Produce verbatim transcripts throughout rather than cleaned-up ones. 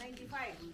ninety-five.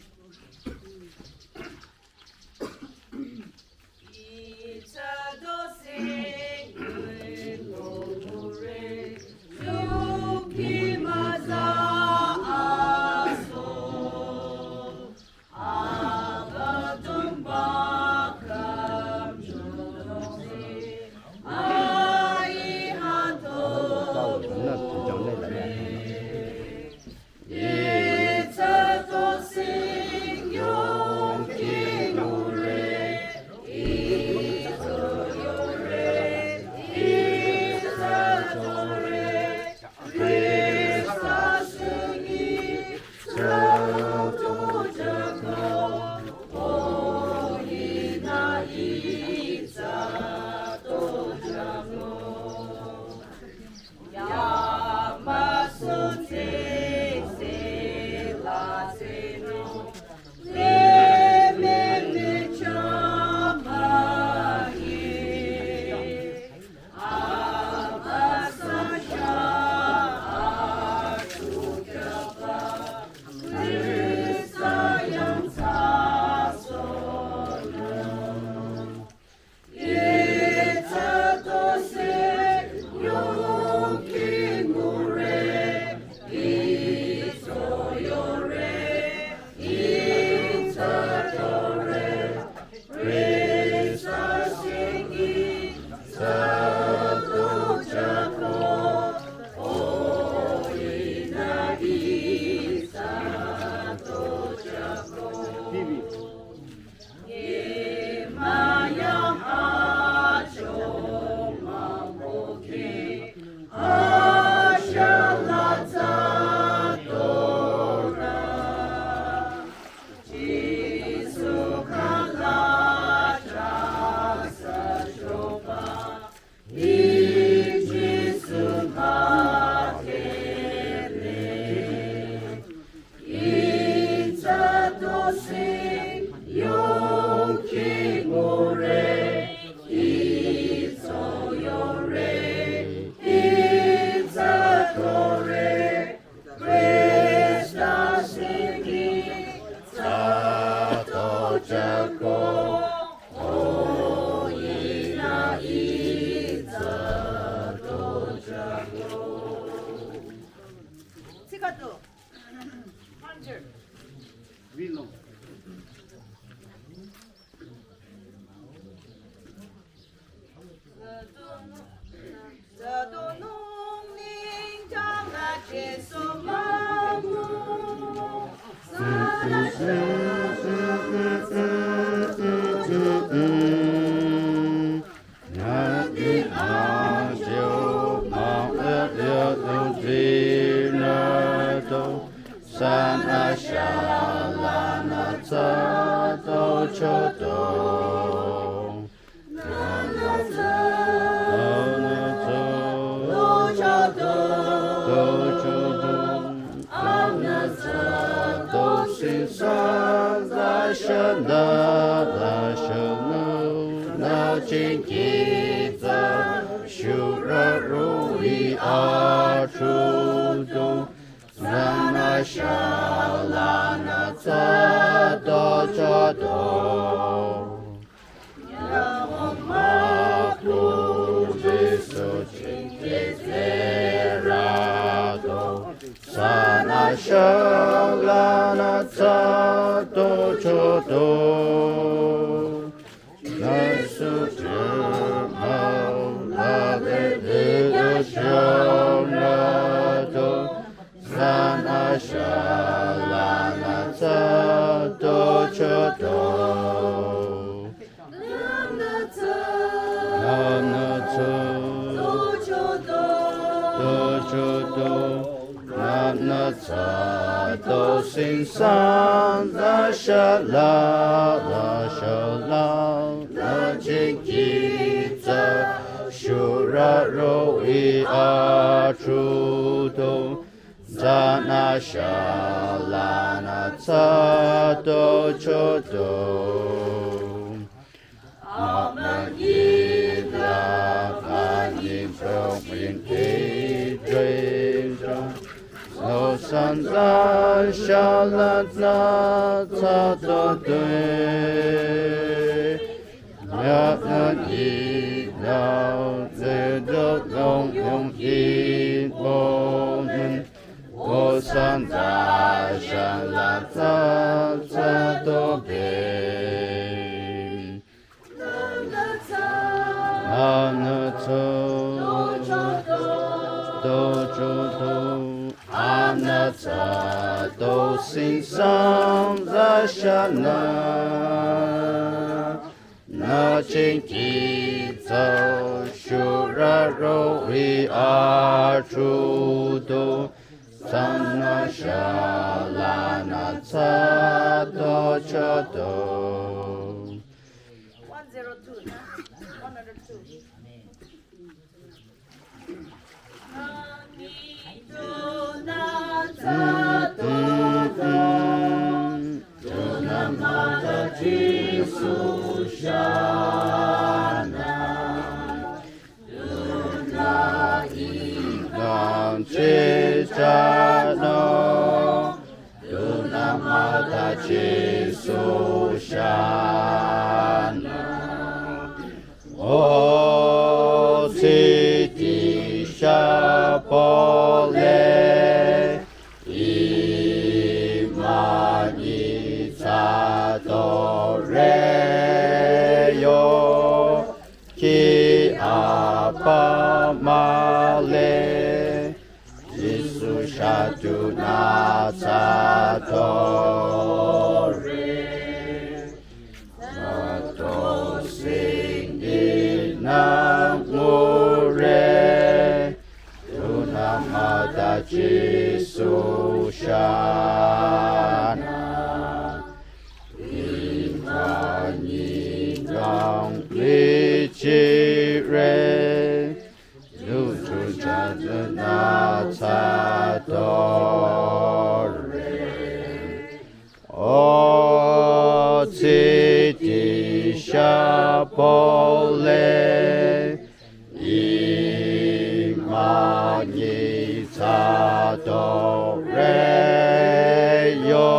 Sanza shala na tsa to dui. Nya na ni na ze do long yong i bo men. Go sanza shala tsa tsa to dui. Anatsa dojodo anatsa do sinsang zashana. Nachin kitsa shuraro i achudo. Sana shala natsa dojodo. One zero two, one hundred two. Dang chichano, dunamata Jisu shana. O tsiti shapole, imani tsato reyo. Ki apa male, Jisu shatu na tsa tore. Tsa to singi na ngure, tu na mata Jisu shana. Ita ni dang li chi re, tu tu cha tu na tsa to re. O tsiti shapole, imani tsa to reyo,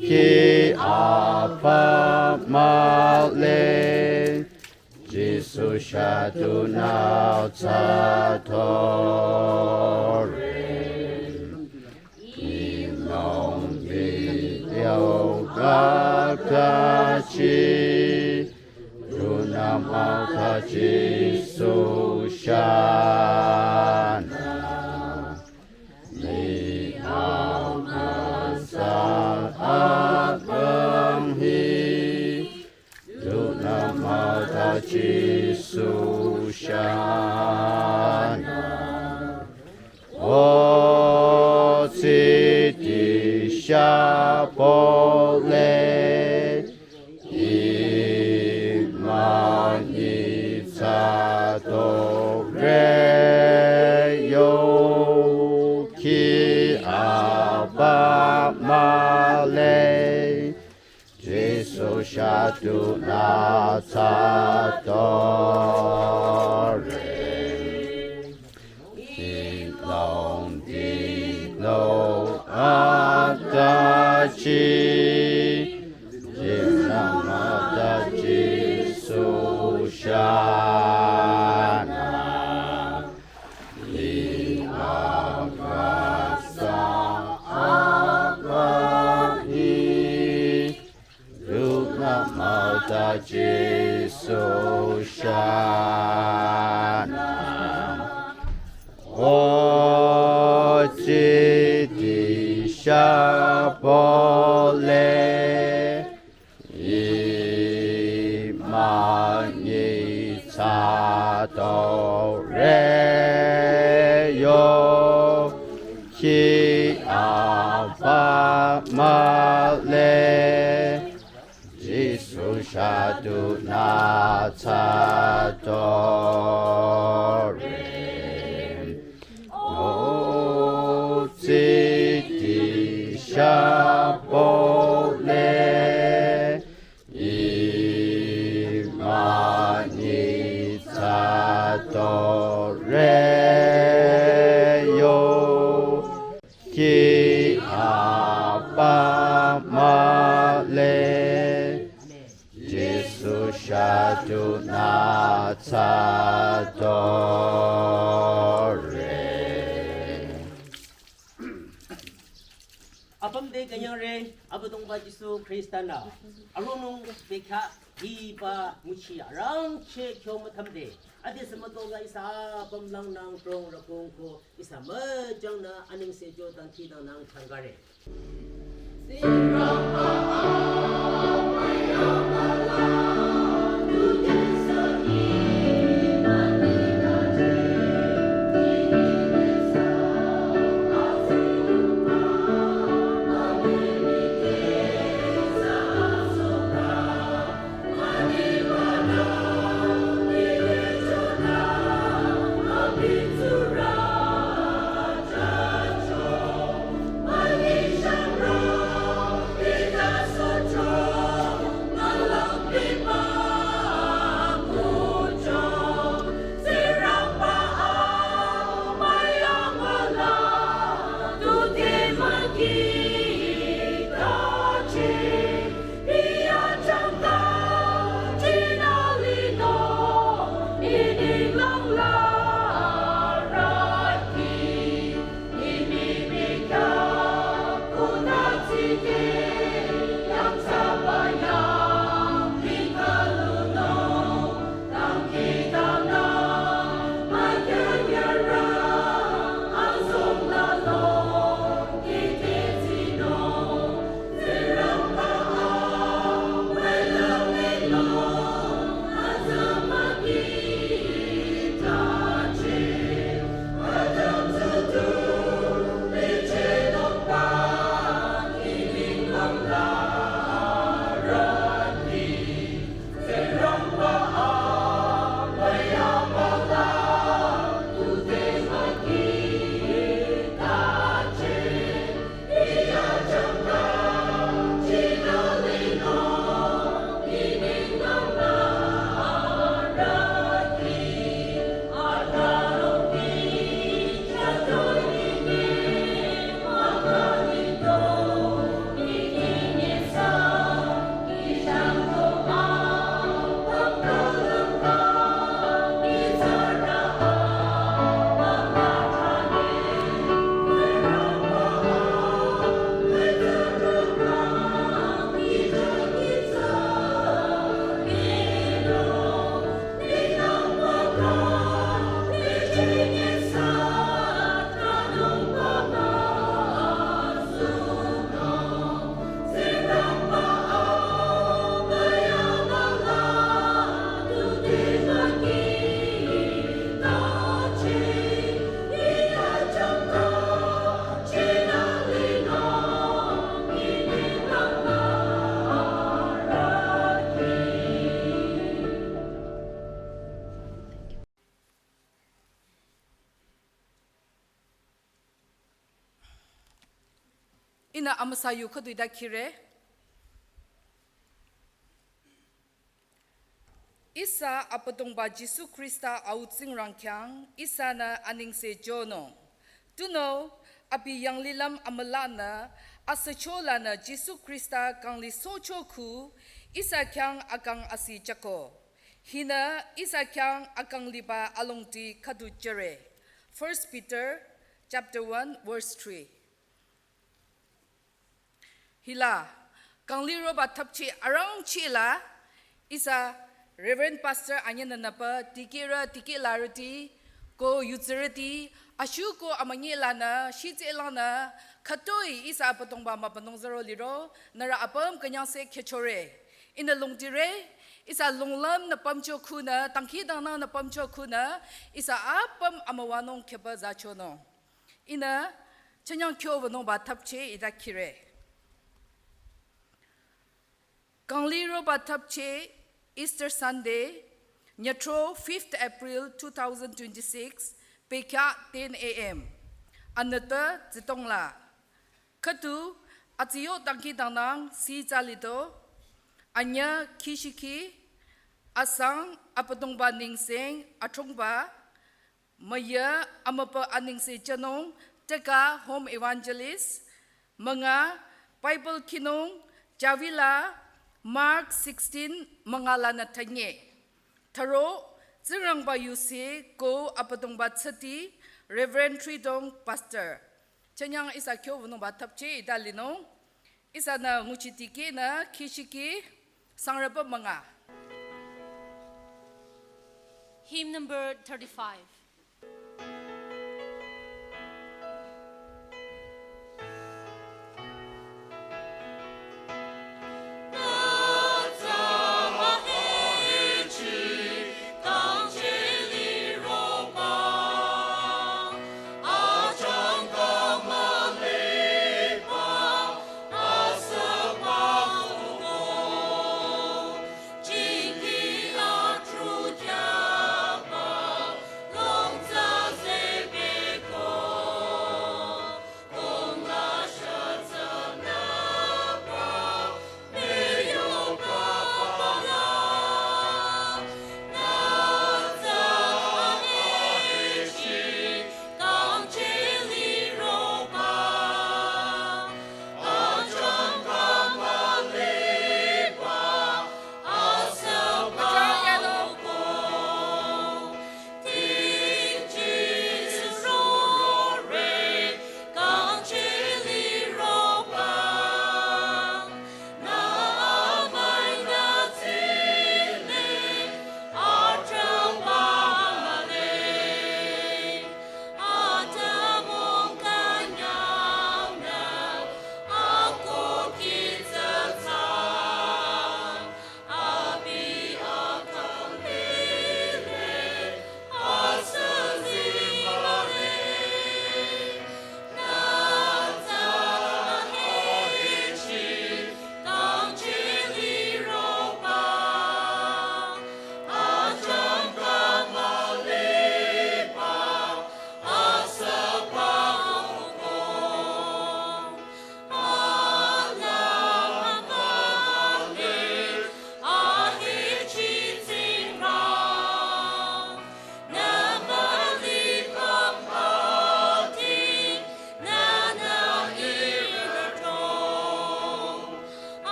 ki apa male, Jisu shatu na tsa tore. Inong di yau kakachi, tu na mata Jisu shana. Ni au kasa akang hi, tu na mata Jisu shana. O tsiti shapole, imani tsa to reyo, ki apa male, Jisu shatu na tsa tore. Ilong di lo atachi, Jisu na mata Jisu shana. Li akasa akang hi, tu na mata Jisu shana. O tsiti shapole, imani tsa to reyo, ki apa male, Jisu shatu na tsa tore. O tsiti shapole, imani tsa to reyo, ki Pamale, Jisu shadu na tsadore. Apüm te künyangre, Abüdongba Jisu Khrista nü aronung bekhyah hiba nguchi arangcheh kyo müthümde, ade sümütola ihsa apüm langnang trong rakong ko ihsa müjangnü anengse jo dangkhidangnang changkare. Ihnü amüsa yu khüdu ita khire. Ihsa Abüdongba Jisu Khrista Au Tsingrang khyang ihsanü anengse jonung. Tunüo abi yanglilüm amülanü asücho lanü Jisu Khrista kanglisohcho khu ihsa khyang akang asi jüko. Hinü ihsa khyang akang liba alongdi khüdu jüre. First Peter chapter one verse three. Hila, kangliroba thapchi arangchi la, ihsa Reverend Pastor anyünü nüpa, dikehrü, dikehlarüti, ko yutsürüti, ashuko amünyi lanü, shitse lanü, khütoi ihsa Abüdongba mübünung zaro liro, nührü apüm künyangse khechore. Ihnü longdire, ihsa longlüm nü pümcho khunü, dangkhidangnang nü pümcho khunü, ihsa apüm amüwanung kheba zachonung. Ihnü, chanyang kyo wünungba thapche ita khire. Kangliroba thapche Easter Sunday, nyatro fifth April two thousand twenty-six, pekya ten A M. Anata zitongla. Khüdu, atsiyo dangkhidangnang si tsalido, anyü khishikhi, asang Abüdongba nengseng atrongba, müya amübü anengse jünung, teka home evangelist, münga Bible khinung, Chavila, Mark sixteen, münga lanü thünye. Thüro, Tsingrangba yusi ko Abüdongba tsüti, Reverend Tridong, Pastor. Chanyang ihsa kyo wünungba thapche ita linung. Ihsanü nguchi tikehnü khishiki sangrüba münga. Hymn number thirty-five.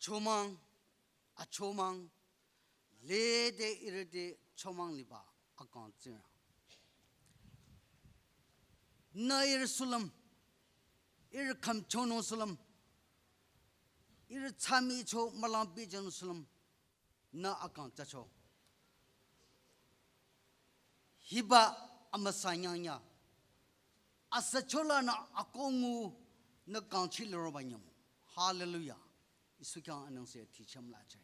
Achomang, achomang, lede irüde chomang liba akang Tsingrang. Nü ihrü sulüm, ihrü khümchonung sulüm, ihrü tsamicho mülang bijanung sulüm, nü akang tsacho. Hiba amüsa nyangnya. Asachola nü akongu nü kangchi lüroba nyüm. Hallelujah. Isu khyang anengse ticham la chai.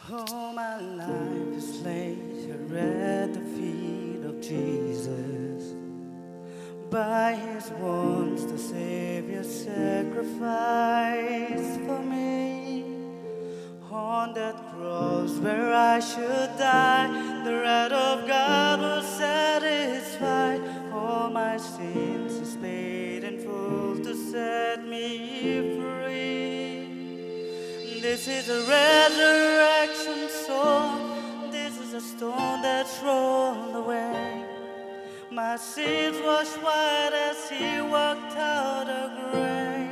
Oh, my life is laid here at the feet of Jesus. By his wounds, the Savior sacrificed for me. On that cross where I should die, the wrath of God was satisfied. All my sins is paid in full to set me free. This is a resurrection song. This is a stone that's rolled away. My sins washed white as he walked out the grave.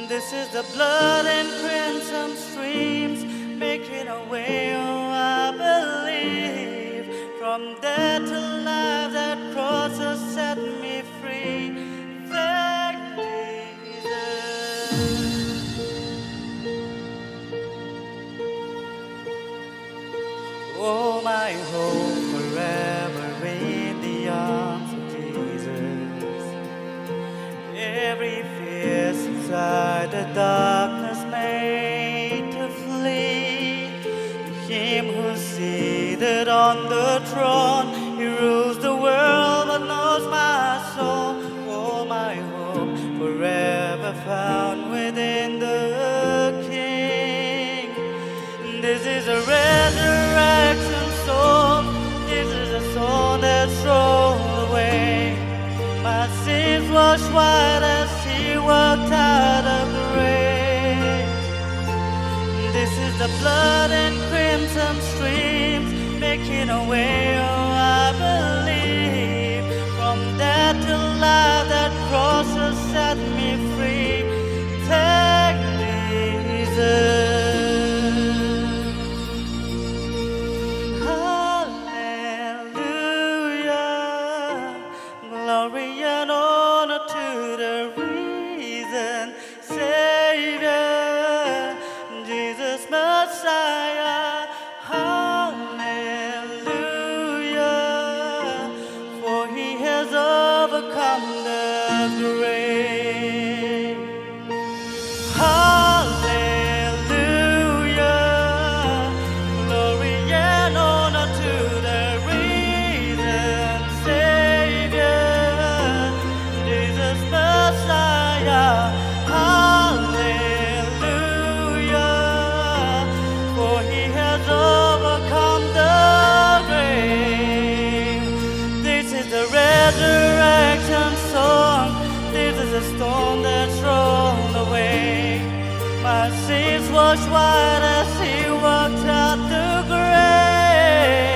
This is the blood and crimson streams making a way, oh, I believe. From death to life, that cross has set me free. Thank Jesus. Oh, my hope forever in the arms of Jesus. Every fear subsides. The darkness made to flee. To him who's seated on the throne, he rules the world but knows my soul. Oh, my hope forever found within the King. This is a resurrection song. This is a song that's rolled away. My sins washed white as he walked out of the grave. This is the blood and crimson streams making a way. Oh, I believe from death to life that cross has set me free. Thank Jesus. Hallelujah. Glory and honor to the risen Savior, Jesus Messiah. Hallelujah. For he has overcome the grave. Hallelujah. Glory and honor to the risen Savior, Jesus Messiah. Hallelujah. For he has overcome the grave. This is the resurrection song. This is a stone that's rolled away. My sins washed white as he walked out the grave.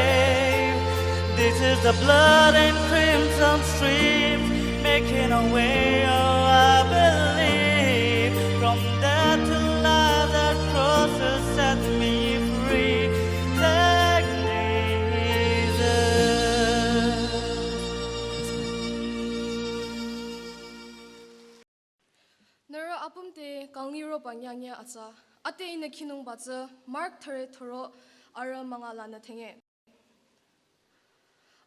This is the blood and crimson streams making a way. Oh, I believe from death to life that cross has set me free. Thank Jesus. Nührü apüm te kangli roba nyangye atsa. Ate ihnü khinungba tsü Mark thüre thüro arüh münga lanü thenge.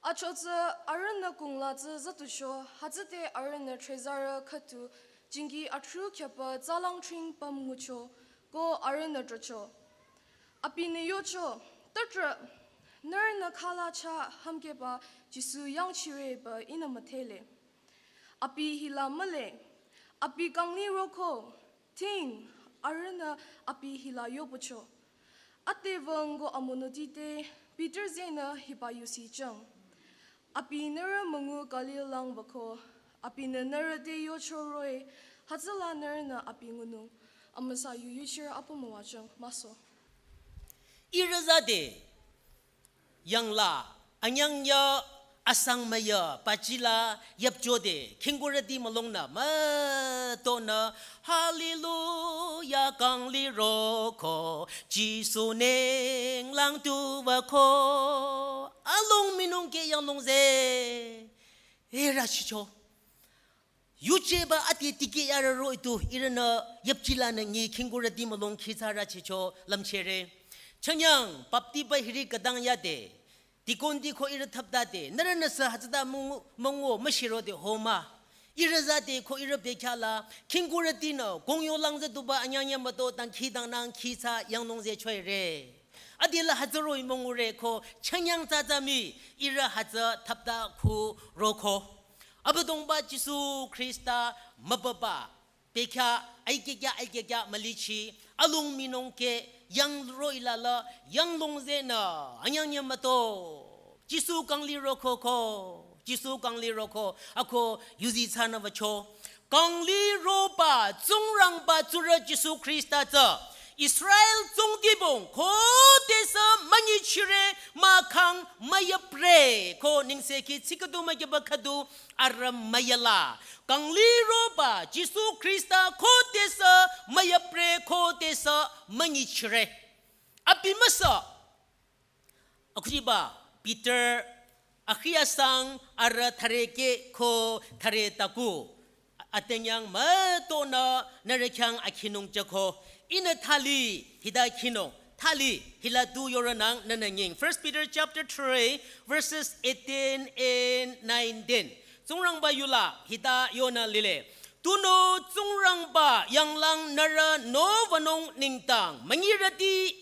Achotsü arühnü kungla tsü zütucho, hütsüte arühnü trezarü khüdu jingki athrü khyapa tsalang tring püm ngucho, ko arühnü trocho. Abinü yocho, tütrü, nührünü khala chah hümkehba Jisu yangchireba ihnü müdhele. Abi hila mühle, abi kangli roko, ting, arühnü abi hila yohpücho. Ate wüng ko amonoti te Peter zehnü hiba yusi jüng. Abi nührü müngu Galil lang wüko, abinü nührü te yocho roh-i, hütsüla nührünü abi ngunung. Amüsa yu yuchirü apüm müwajüng, maso. Ihrü zade, yangla, anyangya, asang müya, pachila, yapjode, khingkurüti mülongnü, mütonü, Hallelujah, kangli roko, Jisu nenglang tu wüko. Along minung ke yanglong ze. Era chicho. Yujeba ati tiki yara roh-i tu ihrünü yapchilanü nyi khingkurüti mülong khitsarü chicho lümchere. Chanyang baptiba hiri kadang yade. Dikon diko ihrü thaptate. Nührünü sü hütsüta müngu, müngu müshirode homa. Ihrü zade ko ihrü bekhyala. Khingkurütinü kongyo lang zütuba anyangya müto dangkhidangnang khitsa yangnung ze choire. Adila hütsü roh-i müngure ko chanyang tsatsa mii ihrü hütsü thapta khu roko. Abüdongba Jisu Khrista mübüba, bekhyah, aikekya, aikekya mülichi, along minung ke, yang roh-i lala, yanglong zehnü, anyangya müto. Jisu kangli roko ko, Jisu kangli roko, ako yuzi tsünü wücho. Kangli roba, Tsingrangba tsurü Jisu Khrista tsü, Israel tsungdibong, khodesü münyichire, mahkhang müyapre, ko nengsekhi tsikadu müyaba khüdu, arüm müyala. Kangli roba Jisu Khrista khodesü müyapre khodesü münyichire. Abi müsa. Akhujiba Peter akhiasang arüh thüreke ko thüre taku. Atenyang mütonü nührü khyang akhinung jüko. Ihnü thali hita khinung. Thali hila tu yorünang nünü nying. First Peter chapter three, verses eighteen and nineteen. Tsingrangba yula hita yonü lile. Tunüo Tsingrangba yanglang nührü nowünung nengdang münyirüti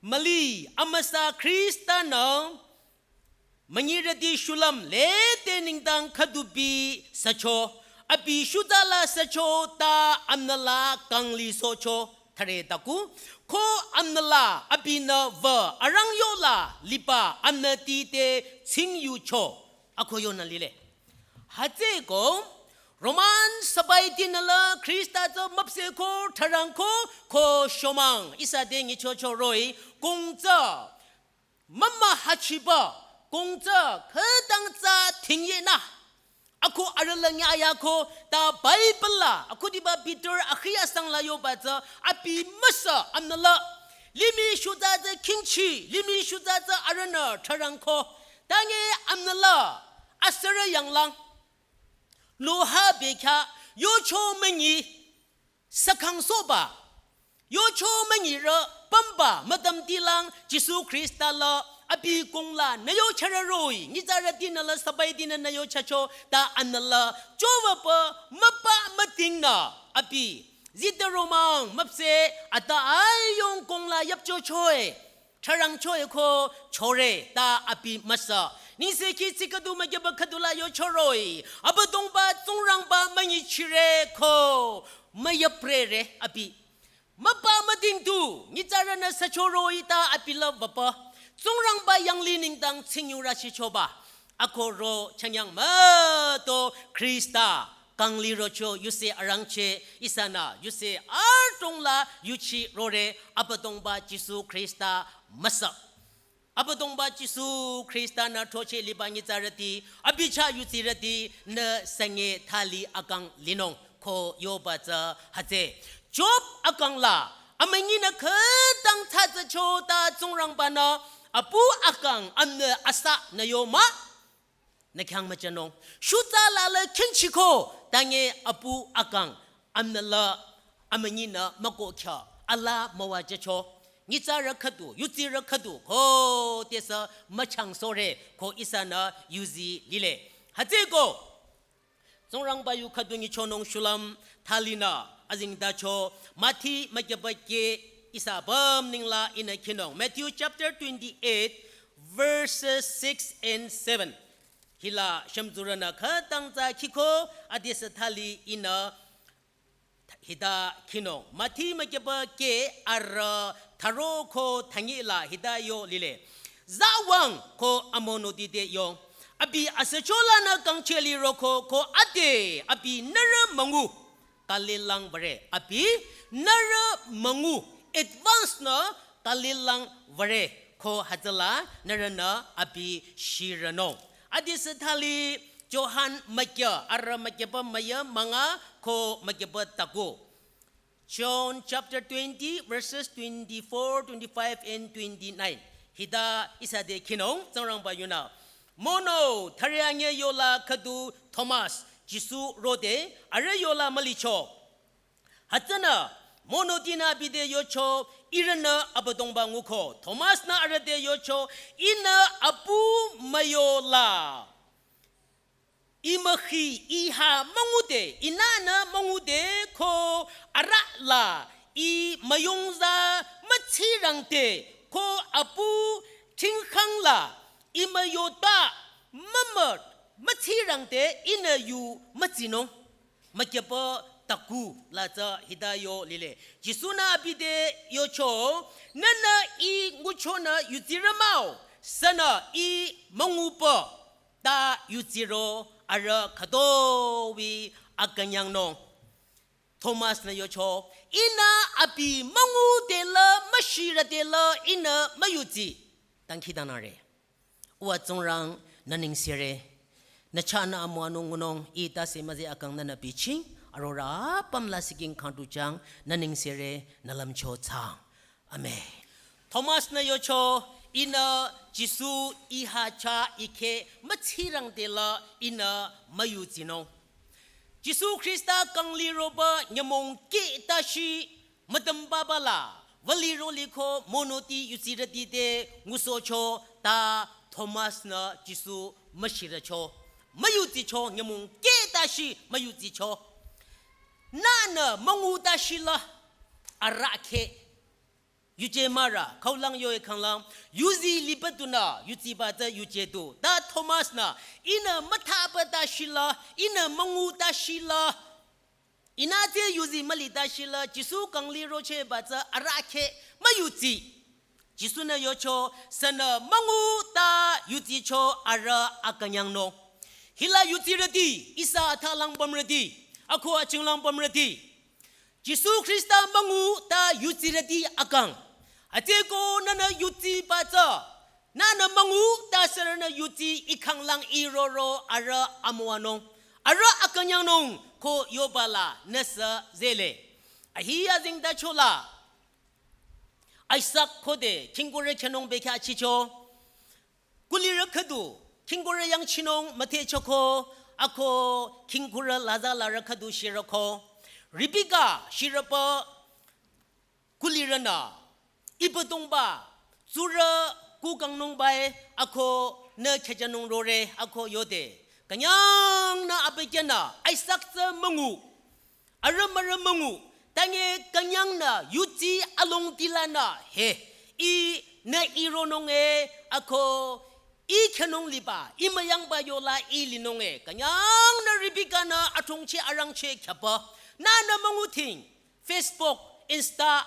müli amüsa Khrista-nü münyirüti shulüm lede nengdang khüdupi sücho, abi shutsa la sücho ta amnü la kangli sohcho thare taku, ko amnü la abinü wü arangyola liba amnüti te tsingyucho, ako yonü lile. Hütsüeko Roman sabaiti nü la Khrista tsü müpsehko, tharangko, ko shomang ihsa te nyichocho roh-i, kong tsü mümühachiba, kong tsü khütang tsü thingye nü. Ako arüh la nyi ayako ta Bible la, akhudiba Peter akhi asang la yoba tsü, abi müsa amnü la limih shutsa tsü khingchi, limih shutsa tsü arühnü tharangko, tange amnü la asürü yanglang noha bekhyah yocho münyi, sükangsohba, yocho münyirü pümba müdümtilang Jisu Khrista la abi kong la nü yochare roh-i, nyitsarüti nü la sabaiti nü nü yochacho ta amnü la chowüpü müpa müdingnü abi zide romang müpseh ata ayong kong la yüpchochoe, tharangchoe ko chore ta abi müsa. Nengsekhi tsi khüdu mükyüba khüdu la yocho roh-i, Abüdongba Tsingrangba münyichire ko müyüprere abi. Müpa müding tu, nyitsarünü sücho roh-i ta abi la wüpü Tsingrangba yanglih nengdang tsingyurü shichoba. Ako ro chanyang müto Khrista kangli rocho yuse arangcheh ihsanü yuse adrong la yuchi rore Abüdongba Jisu Khrista müsa. Abüdongba Jisu Khrista-nü throcheh liba nyitsarüti, abi chah yudsirüti nü sünge thali akang linung ko yoba tsü hütsü. Job akang la, amünyinü khütang thsatsücho ta Tsingrangba-nü apu akang amnü asa nü yo mah, nü khyang müjünung. Shutsa la la khingchiko, tange apu akang amnü la amünyinü mükohkya ala müwajücho. Nyitsarü khüdu, yudsirü khüdu, ko tesü müchangsohre, ko ihsanü yuzi lile. Hütsüeko, Tsingrangba yu khüdu nyichonung shulüm thalinü azengtacho, Mathi mükyüba keh ihsa apüm nengla ihnü khinung. Matthew chapter twenty-eight, verses six and seven. Hila shümtsurünü khütang tsü khiko adesü thali ihnü hita khinung. Mathi mükyüba keh arüh tharo ko thüngi la hita yo lile. Zawang ko amonoti te yong, abi asücho lanü kangcheh liroko ko ade abi nührü müngu kalilang würe. Abi nührü müngu advance nü kalilang würe ko hütsüla nührünü abi shirünung. Adesü thali Johan mükyü, arüh mükyüba müyü münga ko mükyüba taku. John chapter twenty, verses twenty-four, twenty-five and twenty-nine. Hita ihsa te khinung Tsingrangba yunü. Mono thüreange yola khüdu Thomas, Jisu rode, arüh yola mülicho. Hütsünü monotinü abi te yocho, ihrünü Abüdongba nguko. Thomas-nü arüh te yocho, ihnü apu müyola, i müki, i ha müngude, i nünü müngude ko arüh la, i müyongza mütsirangde ko apu tingkhang la, i müyota mümü mütsirangde ihnü yu mütsinung. Mükyüba taku la tsü hita yo lile. Jisu-nü abi te yocho, nühnü i nguchonü yudsire mah-o, sünü i müngupü ta yudsiro arüh khütoi akünyangnung. Thomas-nü yocho, ihnü abi müngude la müshirüde la ihnü müyudsi. Dangkhidangnangre. Uwa Tsingrang nü nengsere. Nü chahnü amüwanung ngunung ih tase müzeh akang nünü bichieng. Arorüh apüm la siking khangtu jang nü nengsere nü lümcho thsaang. Amen. Thomas-nü yocho, ihnü Jisu ih ha chah ih kheh mütsirangde la ihnü müyudsinung. Jisu Khrista kangli roba nyümong kehtashi mütümbaba la, wüli roli ko monoti yudsirüti te ngusohcho ta Thomas-nü Jisu müshirücho. Müyudsicho nyümong kehtashi müyudsicho. Nünü müngu ta shila arahkheh. Yuje mara, khaulang yoe khanglang, yuzi liba tunü, yuziba tsü yuje tu. Ta Thomas nü, ihnü müthaba ta shila, ihnü müngu ta shila. Ihnü te yuzi müli ta shila, Jisu kangli rochehba tsü arahkheh, müyuzi. Jisu nü yocho, sünü müngu ta yuzicho arüh akünyangnung. Hila yuzirüti, ihsa athalang pümrüti, ako achinglang pümrüti. Jisu Khrista müngu ta yuzirüti akang. Atsüko nünü yuziba tsü. Nünü müngu ta sürünü yuzi ikhanglang iroro arüh amüwanung. Arüh akünyangnung ko yobala nüsü zele. Ahi azengtachola. Isaac khode khingkurü khyünung bekhyah chicho. Kulirü khüdu, khingkurü yangchinung müthehchoko, ako khingkurü laza larü khüdu shiroko. Rebekah shirüpü kulirünü, Abüdongba, tsurü kukangnung bai, ako nü khyüjanung rore, ako yode. Künyangnü abükyünü, Isaac tsü müngu. Arüh mürü müngu, tange künyangnü yuzi alongdi lanü he, ihnü ironung e ako, ih khyünung liba, ih müyangba yola ih linung e, künyangnü Rebekah nü athongcheh arangcheh khyüpü. Nünü müngu ting, Facebook, Insta,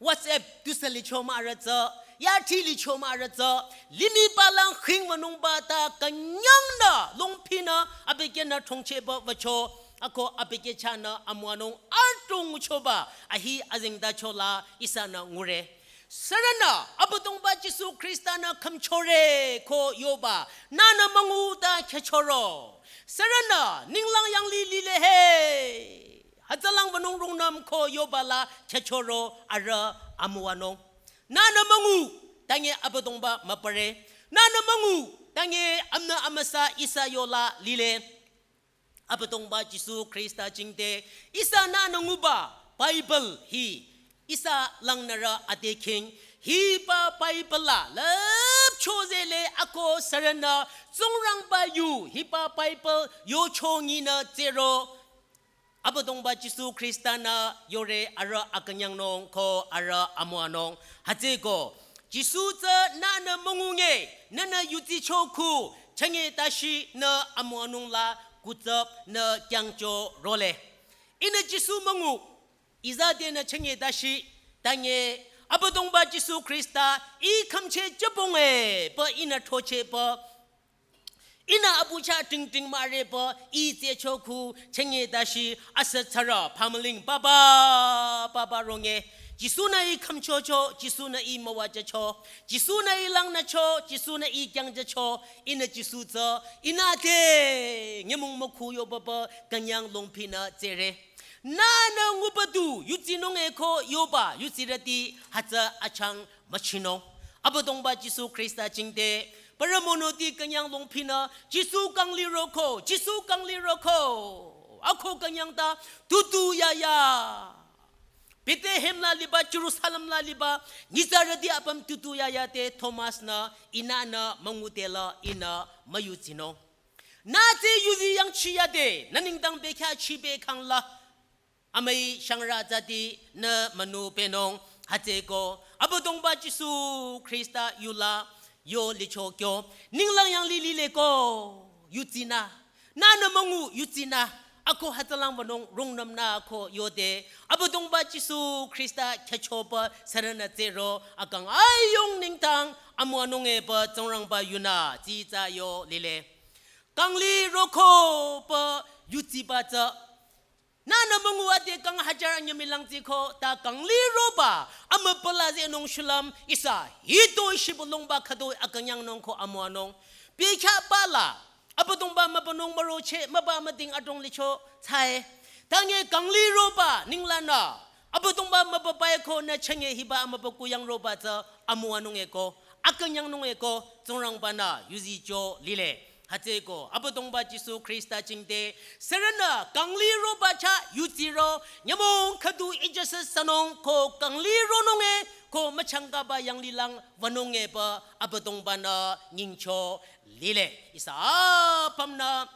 WhatsApp, tusü licho mah arüh tsü, yati licho mah arüh tsü, limih palang khingwünungba ta künyangnü, longpinü, abükyünü thongchehba wücho, ako abükyü chahnü amüwanung adrong choba, ahi azengtachola ihsanü ngure. Sürünü, Abüdongba Jisu Khrista nü khümchore ko yoba, nünü müngu ta khyüchoro. Sürünü, ninglang yanglih lile he. Hütsülang wünung rungnüm ko yobala khyüchoro arüh amüwanung. Nünü müngu, tange Abüdongba mübüre. Nünü müngu, tange amünü amüsa ihsa yola lile. Abüdongba Jisu Khrista jingte, ihsa nünü nguba, Bible hi, ihsa langnürü ade khing, hiba Bible la, lüpcho zele ako sürünü, Tsingrangba yu, hiba Bible, yocho nyinü tsero, Abüdongba Jisu Khrista nü yore arüh akünyangnung ko arüh amüwanung. Hütsüko, Jisu tsü nünü müngu nge, nünü yuzicho khu, chünye tashi nü amüwanung la kutsüp nü kyangcho role. Ihnü Jisu müngu, iza te nü chünye tashi, tange, Abüdongba Jisu Khrista, ih khümcheh jübong e, pü ihnü throcheh pü, ihnü abucha tingting mare pü, ih tsehcho khu, chünye tashi, asü tsarü, pamüling, baba, baba ronge. Jisu nü ih khümchocho, Jisu nü ih müwajücho, Jisu nü ih langnücho, Jisu nü ih kyangjücho, ihnü Jisu tsü, ihnü te, nyümong mükhu yoba pü, künyang longpinü tsere. Nünü nguba du, yuzinung e ko yoba, yuzirüti, hütsü achang müchinung. Abüdongba Jisu Khrista jingte, parü monoti künyang longpinü, Jisu kangli roko, Jisu kangli roko. Ako künyang ta, tutu yaya. Bethlehem la liba, Jerusalem la liba, nyitsarüti apüm tutu yaya te Thomas nü, ihnü nü müngu te la, ihnü müyuzinung. Nü tsü yuzi yangchi yade, nü nengdang bekhyah chibe khangla. Amüi shangrü zati nü münu pehnung hütsüko, Abüdongba Jisu Khrista yula yo licho kyo, ninglang yanglih lile ko, yuzinü. Nünü müngu yuzinü, ako hütsülang wünung rungnüm nü ko yode, Abüdongba Jisu Khrista khyücho pü sürünü tsero, akang ayung nengdang, amüwanung e pü Tsingrangba yunü, tsitsa yo lile. Kangli roko pü yuziba tsü. Nünü müngu ade kang hajar anyüh milang tsiko ta kangli roba amüpala zenung shulüm ihsa hitoi shibülungba khütoi akünyangnung ko amüwanung. Bekhyah pala Abüdongba mübünung mürocheh mübü müding adrong licho tsüe. Tange kangli roba ninglanü Abüdongba mübübai ko nü chünye hiba amübüku yang roba tsü amüwanung e ko, akünyangnung e ko, Tsingrangba nü yuzicho lile. Hütsüko, Abüdongba Jisu Khrista jingte, sürünü kangli roba chah yuziro, nyümong khüdu ijasa sünung ko kangli ronung e, ko müchangkaba yanglilang wünung e pü Abüdongba nü nyingcho lile. Ihsa apümnü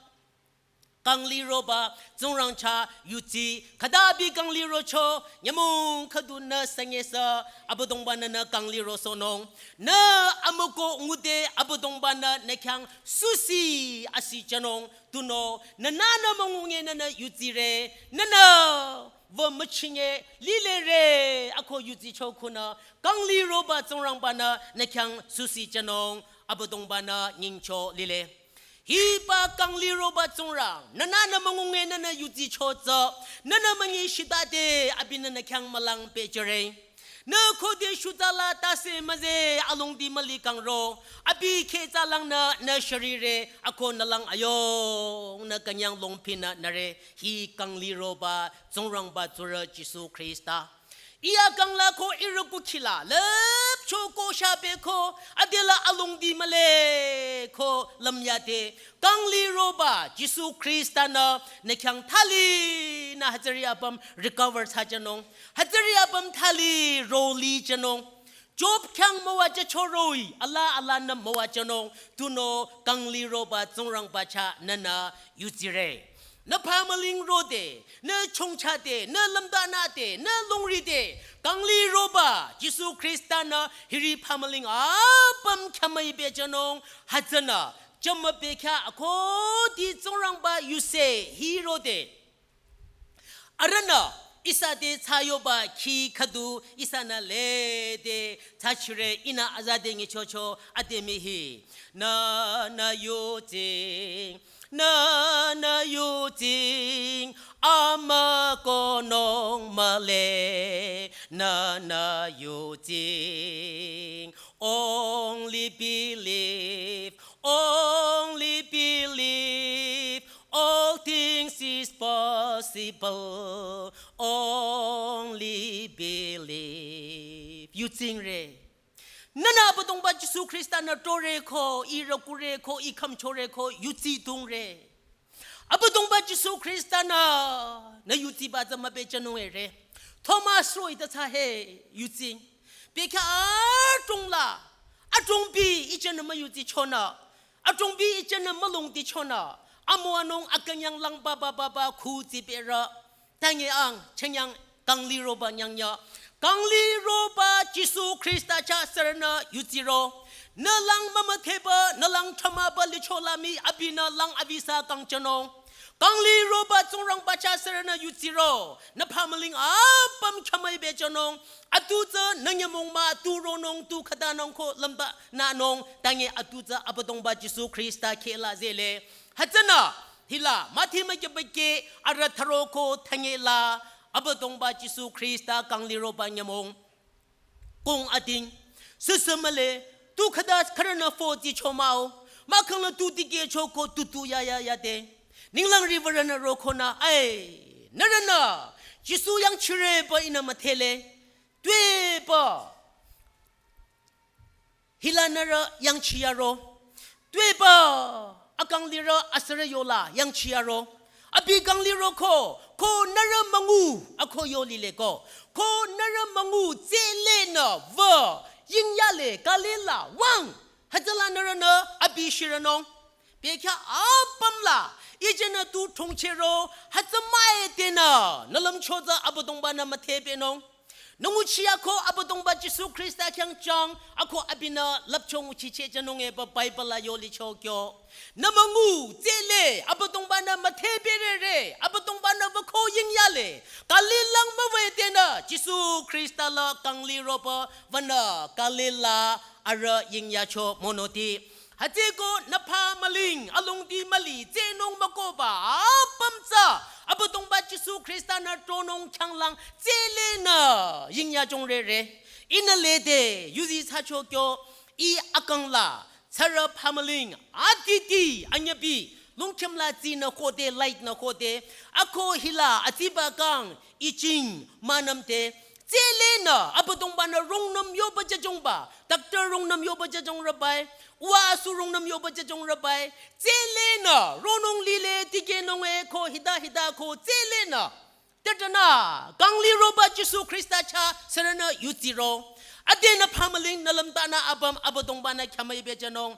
Kangliroba Tsingrang chah yudsi, khüta abi kanglirocho, nyümong khüdu nü süngesü, Abüdongba-nü nü kanglirosohnung. Nü amüko ngude Abüdongba-nü nü khyang susi asih jünung, tunüo, nünü nü müngunge nünü yudsire, nünü wü müchinge lilere, ako yudsicho khunü, kangliroba Tsingrangba-nü nü khyang susi jünung, Abüdongba-nü nyingcho lile. Hiba kangliroba Tsingrang, nünü nü müngunge nünü yudsicho tsü, nünü münyi shitade abinü nü khyang mülang pehjüre. Nü khode shutsa la tase müzeh alongdi müli kangro, abi kheh tsalangnü nü sharire, ako nü lang ayong nü künyang longpinü nüre, hi kangliroba Tsingrangba tsurü Jisu Khrista. Iya kangla ko ihrü kukhila, lüpcho ko shape ko, adela alongdi mühle ko lümyade, kangliroba Jisu Khrista-nü nü khyang thalinü hütsüri apüm recover thsajünung, hütsüri apüm thali roli jünung. Job khyang müwajücho roh-i, ala alanü müwajünung, tunüo kangliroba Tsingrangba chah nünü yudsire. Nü phamüling rode, nü chongchade, nü lümdanade, nü longride, kangliroba Jisu Khrista-nü hiri phamüling apüm khyamüi pehjünung, hütsünü, jümü pehkhyah akhudi Tsingrangba yuse hi rode. Arühnü ihsa te thsayoba khi khüdu ihsanü lede thsachire, ihnü azade nyichocho ade mii hi. Nünü yudsing, nünü yudsing, amükonung mühle, nünü yudsing. Only believe, only believe, all things is possible. Only believe. Yudsingre. Nünü Abüdongba Jisu Khrista-nü tore ko, ihrü kure ko, i khümchore ko, yudsi dungre. Abüdongba Jisu Khrista-nü, nü yudsiba tsü müpehjünung ere. Thomas roh-i ta thsa he yudsing. Pehkhyah adrong la, adrong bi ijünü müyudsichonü, adrong bi ijünü mülongdichonü, amüwanung akünyang lang ba ba ba ba khutsi pehre. Tange ang, chenyang kangliroba nyangnya. Kangliroba Jisu Khrista chah sürünü yudsiro. Nü lang mümüdheba, nü lang thamaba licho la mii abinü lang avisa kangjünung. Kangliroba Tsingrangba chah sürünü yudsiro. Nü phamüling apüm khyamüi pehjünung. Atu tsü nü nyümong mah, tu ronung, tu khütanung ko lümdananung. Tange atu tsü Abüdongba Jisu Khrista kheh la zehle. Hütsünü, hila, Mathi mükyübeke, arüh tharo ko thünyeh la, Abüdongba Jisu Khrista kangliroba nyümong. Kong ating, süsü mühle, tu khüta khürünü fo dsicho mah-o, mahkhang la tu dikehcho ko tutu ya ya yade. Ninglang riwürünü rokonü, ai, nührünü, Jisu yangchireba ihnü müdhele, tuepü. Hila nührü yangchiyaro. Tuepü akang lirü asürü yola yangchiyaro. Abi kang lirü ko, ko nührü müngu ako yo lile ko. Ko nührü müngu tselenü wü yingyale Galila wüng. Hütsüla nührünü abi shirünung. Bekhyah apüm la, ijenü tu thongchehro, hütsü müetenü, nü lümcho tsü Abüdongba-nü müdhepehnung. Nü nguchiya ko Abüdongba Jisu Khrista khyang chang, ako abinü lüpcho nguchicheh jünung epü Bible la yo licho kyo. Nü müngu tsele, Abüdongba-nü müdhepehrere, Abüdongba-nü wüko yingyale, Galil lang müwütenü, Jisu Khrista la kang liropü wünü Galil la arüh yingyacho monoti. Hütsüeko nü pha müling, alongdi müli, tsehnung mükohba, apüm tsü, Abüdongba Jisu Khrista-nü tronung khyanglang, tselenü, yingyajong rere. Ihnü lede, yuzi thsacho kyo, ih akang la, tsürü pha müling, aditi, anyabi, lungkhüm la tsinü khode, light nü khode, ako hila, atsiba kang, iching, münümte, tselenü, Abüdongba-nü rungnüm yoba jajongba, doctor rungnüm yoba jajong rübai, uwa asu rungnüm yoba jajong rübai, tselenü, ronung lile tikehnung e ko hita hita ko tselenü. Tetanü, kang liroba Jisu Khrista chah sürünü yutsiro. Adenü pha müling nü lümtanü apüm Abüdongba-nü khyamüi bejünung.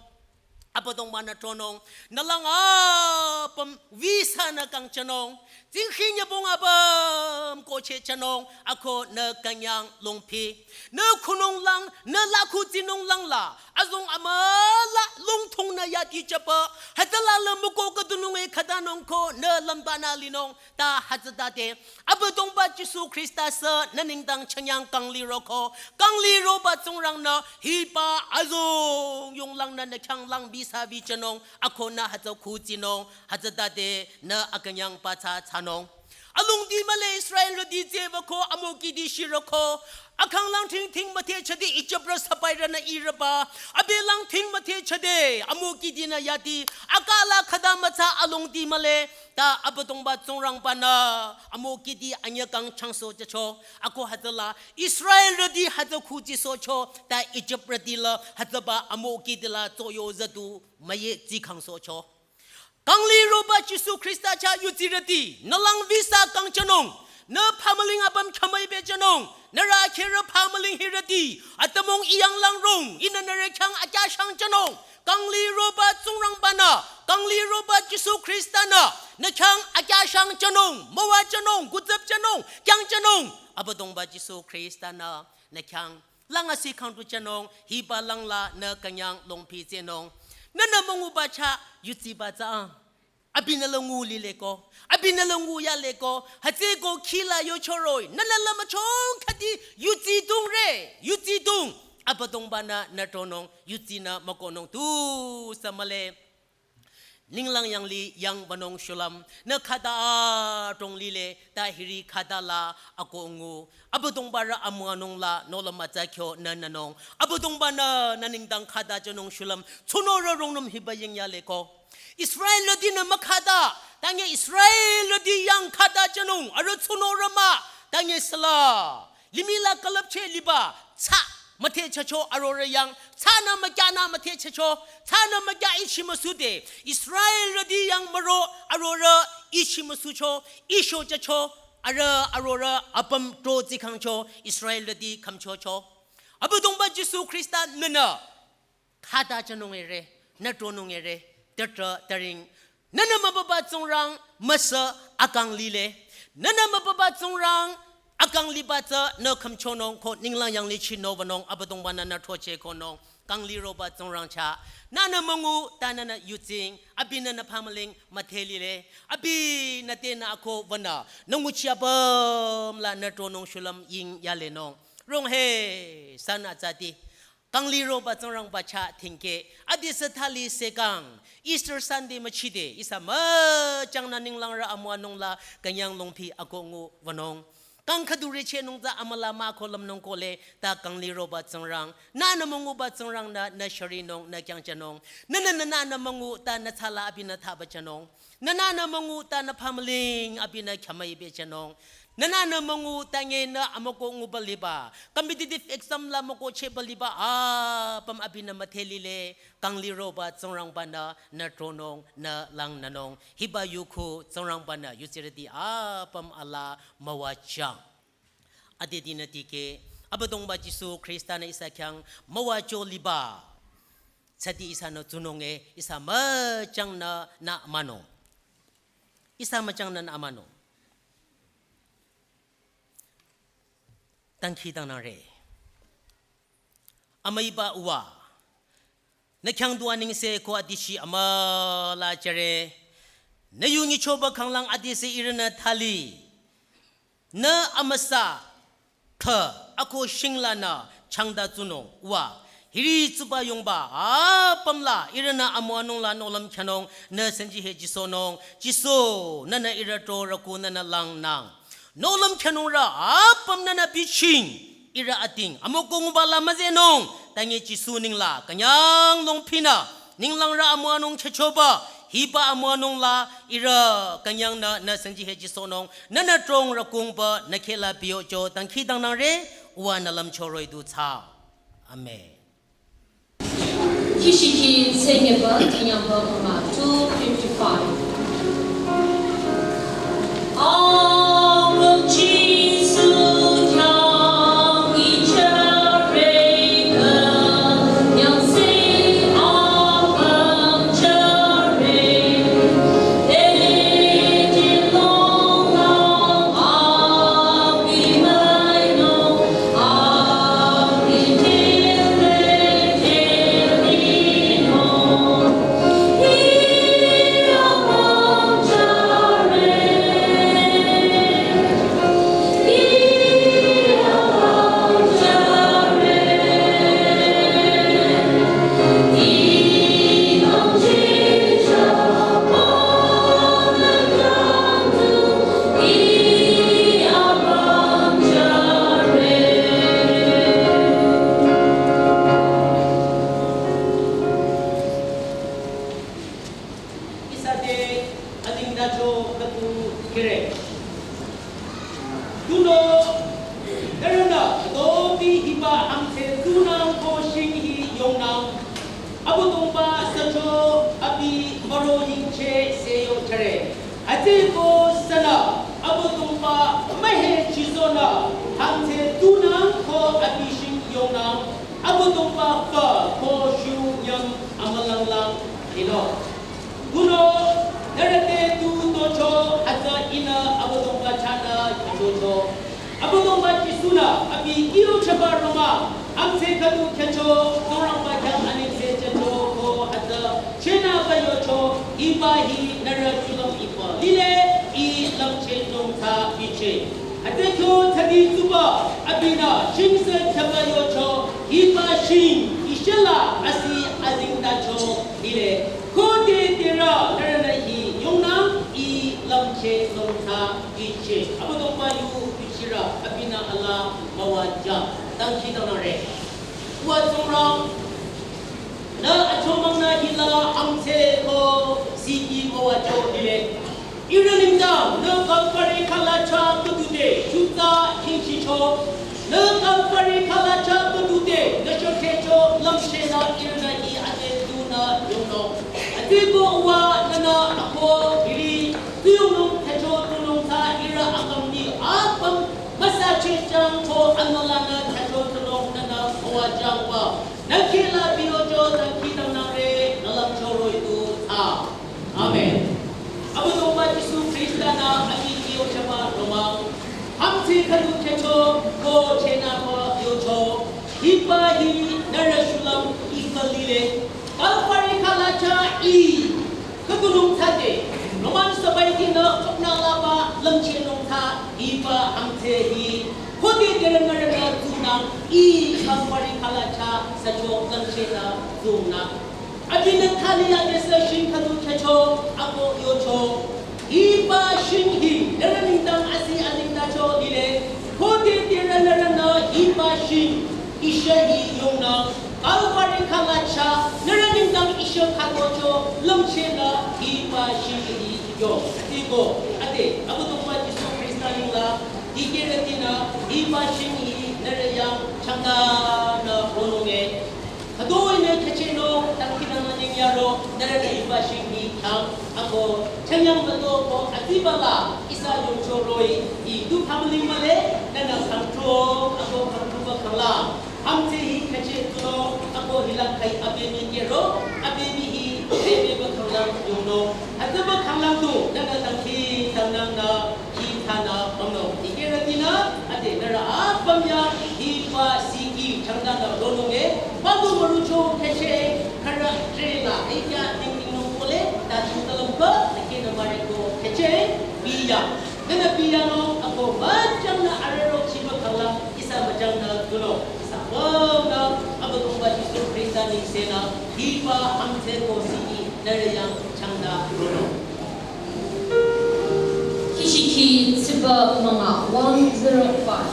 Abüdongba-nü tronung, nü lang apüm visa nü kangchanung, tsingkhi nyübong apüm kochehchanung, ako nü künyang longphi. Nü khunung lang, nü lakhu tsinung lang la, azong amüla longthong nü yatichapü, hütsüla la müko khüdunung e khütanung ko nü lümbanü linung, ta hütsütade, Abüdongba Jisu Khrista sü nü nengdang chünyang kangliroko, kangliroba Tsingrang-nü hiba azong yonglang nü nü khyang lang visa vichanung, ako nü hütsü khutsinung, hütsütade nü akünyang pathsa thsanung. Alongdi mühle Israelrüti tsübako amokihdi shiroko, akhanglang thingthing müthehchade Ijiprü sipairünü irüba, abelang thing müthehchade amokihdi nü yati, akala khüta mütsa alongdi mühle, ta Abüdongba Tsingrangba-nü amokihdi anyü kang changsohchacho, ako hütsüla Israelrüti hütsü khutsisohcho, ta Ijiprüti la hütsüba amokihdi la tsoyo züdu müyeh tsikangsohcho. Kangliroba Jisu Khrista chah yudsirüti, nü lang visa kangchanung, nü phamüling apüm khamüi bechanung, nü rakherü phamüling hirüti, atümung iyang lang rong, ihnü nührü khyang akyashangchanung, kangliroba Tsingrangba-nü, kangliroba Jisu Khrista-nü, nü khyang akyashangchanung, müwajünung, kutsüpchanung, kyangchanung, Abüdongba Jisu Khrista-nü, nü khyang lang asi khangtuchanung, hiba lang la nü künyang longphi tsehnung. Nünü münguba chah yutsiba tsü. Abinü la ngu lileko. Abinü la ngu yaleko. Hütsüko khila yochoroh-i. Nünü la müchong khüdi yudsidung re. Yudsidung. Abüdongba-nü nü tronung. Yudsinü mükohnung tusü mühle. Ninglang yanglih yang wünung shulüm, nü khüta adrong lile, ta hiri khüta la akoh ngu. Abüdongba rü amüwanung la nohlüm atsa kyo nü nünung. Abüdongba-nü nü nengdang khüta jünung shulüm, tsunorü rungnüm hiba ying yaleko. Israelrütinü mükhüta, tange Israelrüti yang khüta jünung, arüh tsunorü mah, tange süla. Limih la külüpcheh liba, tsa müthehchehcho arorüh yang, tsanü mükyanü müthehchehcho, tsanü mükya ichi müsude, Israelrüti yang müro arorüh ichi müsucho, ishochehcho, arüh arorüh apüm tro tsikangcho, Israelrüti khümchocho. Abüdongba Jisu Khrista-nünü khüta jünung ere, nü tronung ere, tütrah türing. Nünü mübüba Tsingrang müsü akang lile. Nünü mübüba Tsingrang akang liba tsü nü khümchonung ko ninglang yanglih chinü wünung Abüdongba-nü nü throcheh konung. Kangliroba Tsingrang chah. Nünü müngu ta nünü yudsing. Abinü nü phamüling müdhe lile. Abinü tenü akoh wünü. Nü nguchi apüm la nü tronung shulüm ying yalenung. Rong he, san atsati. Kangliroba Tsingrangba chah tingkeh, adisü thali sekang, Easter Sunday müchide, ihsa müchangnü ninglangrü amüwanung la künyang longphi akoh ngu wünung. Kang khüdu rechehnung tsü amüla mah ko lümnung kohle, ta kangliroba Tsingrang, nünü münguba Tsingrang-nü, nü shürinung, nü kyangchanung, nünü nünü nü müngu ta nü tsala abinü thaba jünung. Nünü nü müngu ta nü phamüling abinü khyamüi bechanung. Nünü nü müngu tange nü amükoh nguba liba. Competitive exam la mükoh chehba liba apüm abinü müdhe lile. Kangliroba Tsingrangba-nü nü tronung nü langnünung. Hiba yukhu Tsingrangba-nü yudsirüti apüm ala müwajüng. Adedinü tikeh, Abüdongba Jisu Khrista-nü ihsa khyang müwacho liba. Tsüti ihsanü tsunung e, ihsa müchangnü nü amanung. Ihsa müchangnü nü amanung. Dangkhidangnangre. Amüiba Uwa. Nü khyang du anengse ko adishi amüla jüre. Nü yu nyichoba khanglang adise ihrünü thali. Nü amüsa kheh ako shinglanü changda tsunung Uwa. Hiri tsuba yongba apüm la ihrünü amüwanung la nohlüm khyanung nü senji he jisohnung. Jisu nünü ihrü tro rüku nünü langnang. Nohlüm khyanungrü apüm nünü bichieng, ihrü ating amükoh nguba la müzehnung, tange Jisu nengla künyang longphinü, ninglangrü amüwanung chehchoba, hiba amüwanung la ihrü künyangnü nü senji he jisohnung, nünü trong rükungba nü khehla biyocho dangkhidangnangre, Uwa nü lümcho roh-i du thsa. Amen. Kishiki tsenyeba tsenyaba mama two fifty-five. Amen. Jisu yang ichare ke yang se apa Abüdongba fü ko shu nyüm amülanglang ino. Kuno, nührü te tu tocho hütsü ihnü Abüdongba chahnü khyüchocho. Abüdongba Jisu-nü abi kyo chaba romang, amse khüdu khyücho, Tsingrangba khyang anengse jücho ko hütsü chenü ba yocho, hiba hi nührü shulüm ipü lile, ih lümchehnung thsa biche. Hütsü kyo thsadi tsuba, abinü shingse chaba yocho, hiba shing, ishela asi azingdacho lile. Khode terü nührünü hi yongnang, ih lümchehnung thsa biche. Abüdongba yu bichirü, abinü alaa müwajüng. Dangkhidangnangre. Uwa Tsingrang, nü achomangnü hila amse ko siti müwacho lile. Ihrü nengdang, nü Kalvari khalacha khüdude, shutsa hichicho. Nü Kalvari khalacha khüdude, nü shokhecho lümchehnü ihrünü hi ade tunü yongnung. Ade ko uwa nünü ako hiri, tu yongnung khyücho tunung thsa ihrü akang ni apüm müsachehjüng ko anülanü khyücho tunung nünü müwajüng wa. Nü khehla biyocho dangkhidangnangre, nü lümcho roh-i tu thsa. Amen. Abüdongba Jisu Khrista-nü abi kyo chaba romang, amse khüdu khyücho ko chenü ba yocho, hiba hi nührü shulüm ipü lile. Kalvari khalacha ih khüdunung thsade, Roman sobaiti nü choknü laba lümchehnung thsa hiba amse hi. Khode terü nührünü tunang, ih Kalvari khalacha sücho lümchehnü tunang. Abinü thali adesü shing khüdu khyücho, ako yocho. Hiba shing hi, nührü nengdang asi azingdacho lile. Khode terü nührünü hiba shing, ishü hi yongnang. Kalvari khalacha, nührü nengdang ishü khütocho, lümchehnü hiba shing hi yo. Ade ko, ade, Abüdongba Jisu Khrista nengla, dikehrütinü, hiba shing hi nührü yang changdanü ronunge. Khütoi nü khyüchehnung, dangkhidangnang yaro, nührü hiba shing hi khyang, ako, changyang müto ko, atibala, ihsa yongcho roh-i, ih tu khümling mühle, nünü khangtro, ako khangtro ba khangla. Amse hi khyücheh tunung, ako hila khai abemi kero, abemi hi, abemi ba khanglang yongnung. Hütsüba khanglang tu, nünü dangkhidangnangnü, khi thsanü pümnung. Dikehrütinü, ade nührü apüm ya, hiba siki changdanü ronunge, palu mürucho khyücheh, khürü trela, ekya ningningnung pole, ta chungtalüm ko, dikehnü müreko khyücheh, biya. Nünü biyanung, ako müjangnü arüh ro chiba khanglang, ihsa müjangnü tunung. Ihsa pümnü, Abüdongba Jisu Khrista nengsenü, hiba amse ko siki, nührü yang changda ronung. Kishiki tsiba münga one zero five.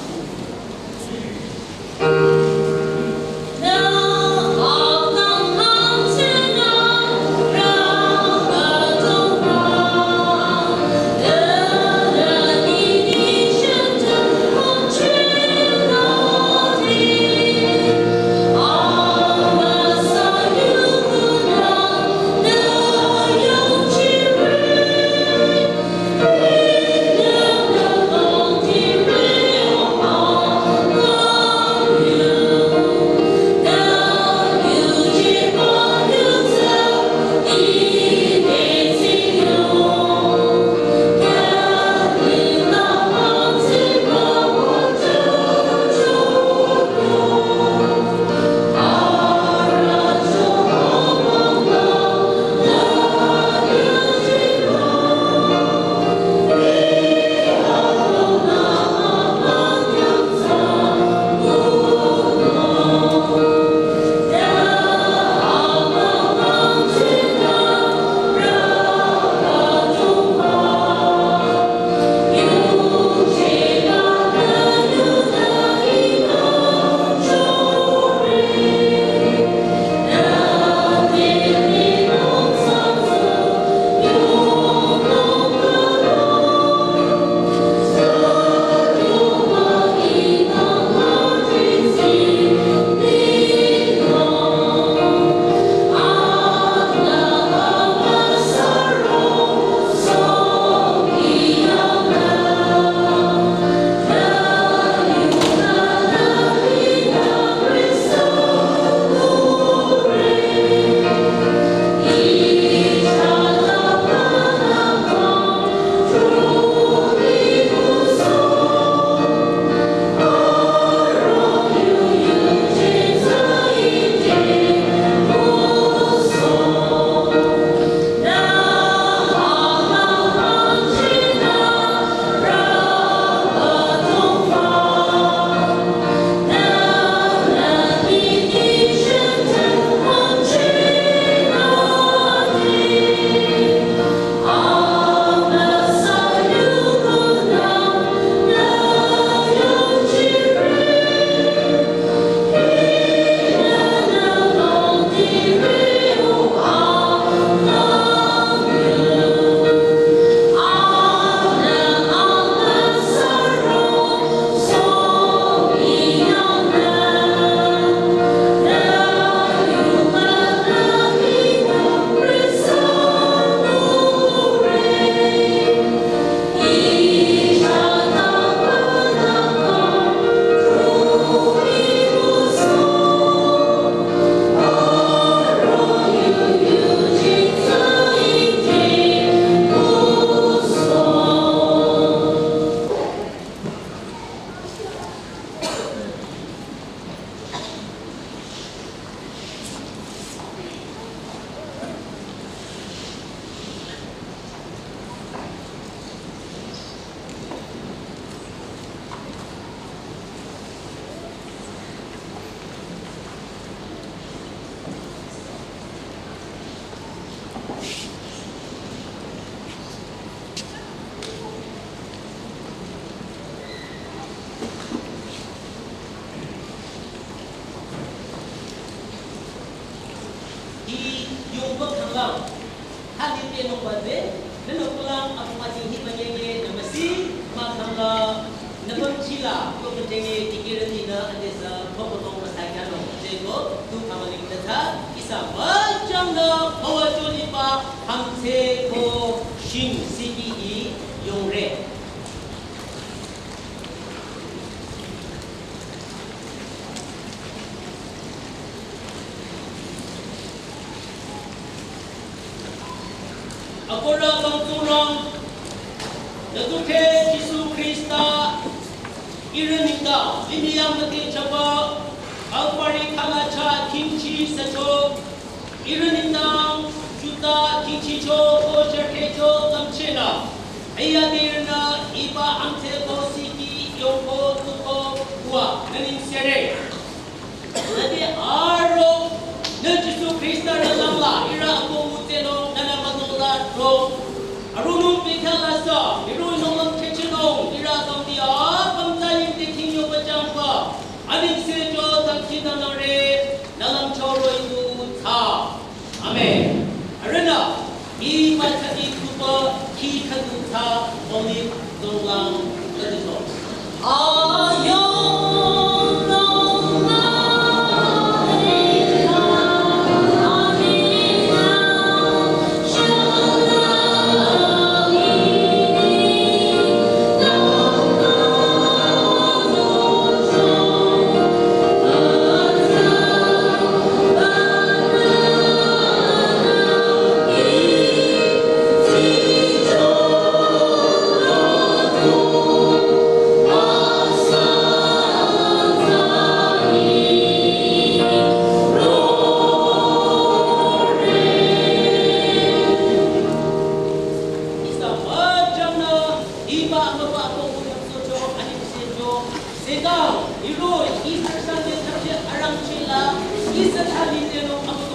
Ating hi manyenge namasi, makhangla, nabam chila, ko kutenge tikirani na adesa, ko kotong masakano, jeko, tu kamaling tata, isa majang na, mawa jolipa, hamse ko, shing siki i, yongre. Akohra kangtsurang, nütukhe Jisu Khrista, ihrü nengdang, limih yang müdhe chaba, Kalvari khangachah khingchi sücho, ihrü nengdang, Juda khingchicho, ko jürkhecho, kamchenü, aya dirnü, iba amte ko siki, yongko, tuko, wa, nü nengsere. Nüte aro, nü Jisu Khrista rü langla, ihrü ako mütsenung, nünü mütola ro. Arunung pekhala sa, ihrü nung lang kechenung, ihrü kangdi a, pamta yingte king yo pachangba. Aning sejo tangki tanare, nü lang choro idu ta. Amen. Arühnü, iba thsadi kuba ki khüdu tsa olive zonglang khüdu zong. Satan, ihrü Easter Sunday thapche arangchila, Easter thali tenung amu